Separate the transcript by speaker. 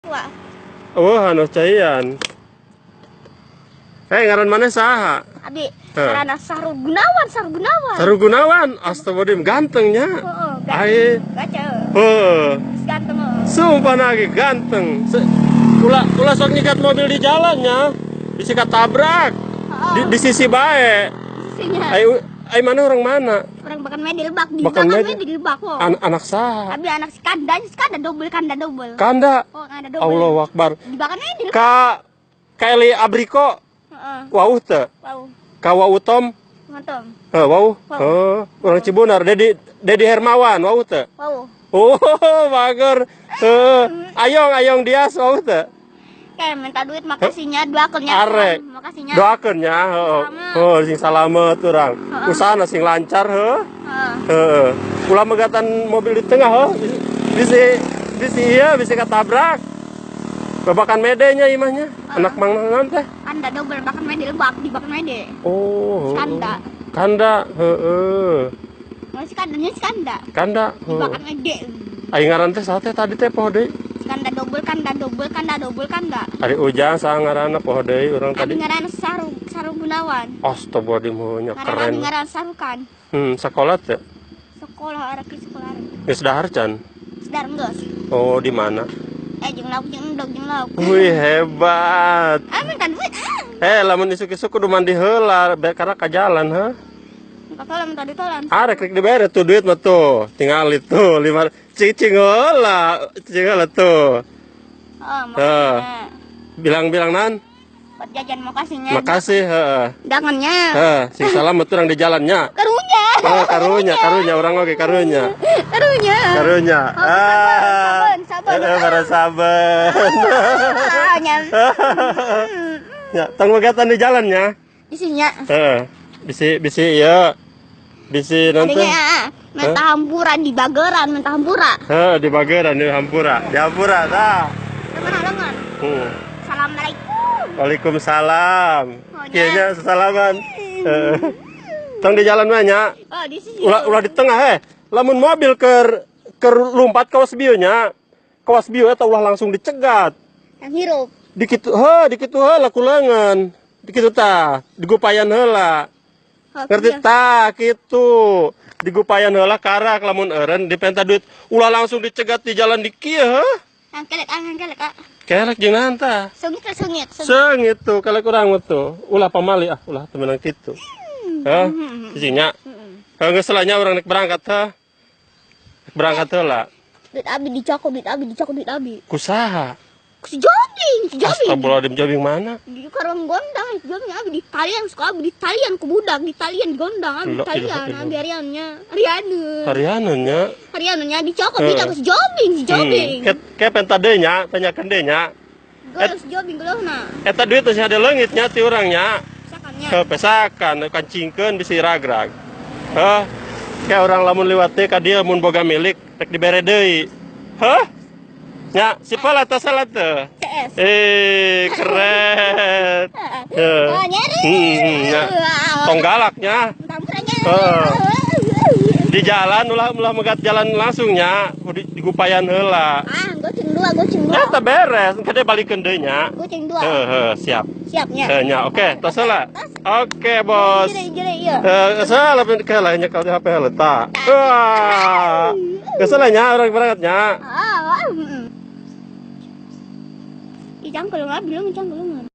Speaker 1: Wah,
Speaker 2: Oh, anu caian. Eh, ngaran mana saha?
Speaker 1: Abi,
Speaker 2: Heh.
Speaker 1: karena Sahrul Gunawan, Sahrul Gunawan.
Speaker 2: Sahrul Gunawan, astagfirullahaladzim, gantengnya.
Speaker 1: Heeh,
Speaker 2: Ai,
Speaker 1: gaca.
Speaker 2: heuh.
Speaker 1: Ganteng. Heeh.
Speaker 2: Sumpah lagi ganteng. Ulah ulah sok nyegat mobil di jalannya. Bisa ketabrak. Di sisi bae.
Speaker 1: Sisinya.
Speaker 2: Ai ai mana orang mana?
Speaker 1: Orang Bakan Mede Lebak di
Speaker 2: Bakan
Speaker 1: Bakan
Speaker 2: Mede.
Speaker 1: Mede Lebak kok.
Speaker 2: Anak saha?
Speaker 1: Abi anak si Kanda, si Kanda double, Kanda double.
Speaker 2: Kanda.
Speaker 1: Oh, Kanda double.
Speaker 2: Allahu Akbar.
Speaker 1: Di Bakan Mede Lebak.
Speaker 2: Ka Kelly Abriko
Speaker 1: Heeh.
Speaker 2: wauh teu?
Speaker 1: Wow,
Speaker 2: Ka Wau Tom?
Speaker 1: mantap.
Speaker 2: Heh, wauh.
Speaker 1: Wau.
Speaker 2: Heuh, orang Cibunar, Dedi Dedi Hermawan wauh teu?
Speaker 1: Wow.
Speaker 2: Oh, bager. Heuh, Ayong Ayong Dias wauh teu?
Speaker 1: Kayak minta duit makasihnya, doakeunnya.
Speaker 2: Arek.
Speaker 1: Makasihnya.
Speaker 2: Doakeun nya, heuh.
Speaker 1: Selamat.
Speaker 2: Heuh, sing salamet urang. Usahana sing lancar heuh.
Speaker 1: Heeh.
Speaker 2: Heeh. Ulah megatan mobil di tengah heuh. Bisi bisi iya bisi ketabrak. Babakan medenya imahnya. Anak mang naon teh?
Speaker 1: Kanda double Bakan Mede Lebak di Bakan Mede.
Speaker 2: Oh. Heuh.
Speaker 1: Kanda.
Speaker 2: Kanda, heeh.
Speaker 1: Oh, si Kandanya si Kanda.
Speaker 2: Kanda,
Speaker 1: Di
Speaker 2: heuh.
Speaker 1: Bakan Mede.
Speaker 2: Aing ngaran teh saha teh tadi teh poho deui.
Speaker 1: Kanda double, Kanda double, Kanda double, Kanda.
Speaker 2: Ari Ujang saha ngaranna poho deui urang
Speaker 1: Abi
Speaker 2: tadi.
Speaker 1: ngaran Sahrul Sahrul Gunawan.
Speaker 2: Astagfirullahaladzim, heuh nya
Speaker 1: Ngaran
Speaker 2: keren.
Speaker 1: abi ngaran Sahrukan.
Speaker 2: Sekolah teh.
Speaker 1: Sekolah arek sekolah arek.
Speaker 2: Geus dahar can.
Speaker 1: Sedar geus.
Speaker 2: Oh, di mana?
Speaker 1: Eh jeung lauk jeung endog jeung lauk.
Speaker 2: Wih, hebat.
Speaker 1: Ah minta duit ah.
Speaker 2: Eh, lamun isuk-isuk kudu mandi heula karena ka jalan, heuh.
Speaker 1: Minta tolong, minta ditolong.
Speaker 2: Arek rek dibere tuh duit mah tuh. Tinggal itu lima cicing heula, cicing heula tuh.
Speaker 1: Oh,
Speaker 2: Heeh.
Speaker 1: makasihnya.
Speaker 2: Bilang-bilang nan,
Speaker 1: Buat jajan makasihnya.
Speaker 2: makasih heeh.
Speaker 1: Dangannya.
Speaker 2: Heeh, sing salamet urang di jalannya.
Speaker 1: Karunya.
Speaker 2: Oh, karunya, karunya urang oge karunya.
Speaker 1: Karunya.
Speaker 2: Karunya.
Speaker 1: Oh, saben, saben, saben.
Speaker 2: Heeh, para saben.
Speaker 1: Ah, nyam.
Speaker 2: Ya, tong megatan di jalannya.
Speaker 1: Isinya.
Speaker 2: Heeh. Bisi bisi ya. Bisi nanti.
Speaker 1: Adanya ah, minta hampura di Bageran, minta hampura.
Speaker 2: Heeh, di Bageran di Hampura. Di Hampura tah.
Speaker 1: Lengan lengan. Assalamualaikum.
Speaker 2: Waalaikumsalam.
Speaker 1: Oh, nya.
Speaker 2: Kieu nya sesalaman. Heeh. Tong di jalan mah nya.
Speaker 1: Oh, di sini.
Speaker 2: Ulah ulah di tengah eh. Lamun mobil keur lumpat kawas bieu nya. Kawas bieu eta ulah langsung dicegat.
Speaker 1: Yang hirup.
Speaker 2: Dikitu heuh, dikitu heula ku leungeun. Dikitu tah, digupayan heula.
Speaker 1: Oh,
Speaker 2: Ngerti
Speaker 1: iya.
Speaker 2: tah kitu. Digupayan heula karak lamun eureun dipenta duit ulah langsung dicegat di jalan di kieu heuh.
Speaker 1: Yang kelek ah, yang kelek ah.
Speaker 2: Kelek jeung naon tah?
Speaker 1: Sengit lah, sengit. Sengit.
Speaker 2: Seung itu kelek urang mah tuh. Ulah pamali ah, ulah temenang kitu. Hah? Isinya. Heuh geus lah nya urang rek berangkat heuh. Rek berangkat heula.
Speaker 1: Duit abi dicokot, duit abi dicokot, duit abi.
Speaker 2: Kusaha?
Speaker 1: Si Jobing, si Jobing.
Speaker 2: Astagfirullahaladzim jobing mana?
Speaker 1: Di karang gondang, si Jobing abi di talian, suka abi di talian ku budak, di talian gondang, abi di
Speaker 2: La ilaha
Speaker 1: talian,
Speaker 2: illallah.
Speaker 1: abi Ariannya, Ariane.
Speaker 2: Harianan nya.
Speaker 1: Ariannya dicokot,
Speaker 2: Heeh.
Speaker 1: tidak si Jobing, si Jobing.
Speaker 2: Ke penta deui nya, tanyakeun deui nya.
Speaker 1: Geus si Jobing geuleuhna.
Speaker 2: Eta duit teh ada leungit nya ti urang nya.
Speaker 1: Sakannya.
Speaker 2: Heuh, pesakan kancingkeun bisi ragrag. Heuh. Kayak orang lamun liwat teh ka dieu mun boga milik rek dibere deui. Heuh? Nya, sipal atas salah teu.
Speaker 1: CS.
Speaker 2: Eh, keren. Heuh.
Speaker 1: Oh, nyeri.
Speaker 2: Nya. Tong galaknya.
Speaker 1: Tampurannya.
Speaker 2: Heeh. Di jalan ulah ulah megat jalan langsung nya, di digupayan heula.
Speaker 1: Ah, goceng dua, goceng dua.
Speaker 2: Eta beres, engke balikeun deui nya.
Speaker 1: Goceng dua.
Speaker 2: Heuh, heuh, siap.
Speaker 1: Siapnya.
Speaker 2: Heuh, nya, oke, tos heula. Oke, bos.
Speaker 1: Jere, jere, iya.
Speaker 2: Eh, salah pun ke lah nyekel di HP heula tah. Wah. Geus lah nya urang berangkat nya.
Speaker 1: Ah, ah. Ih, cangkel nggak bilang cangkel nggak.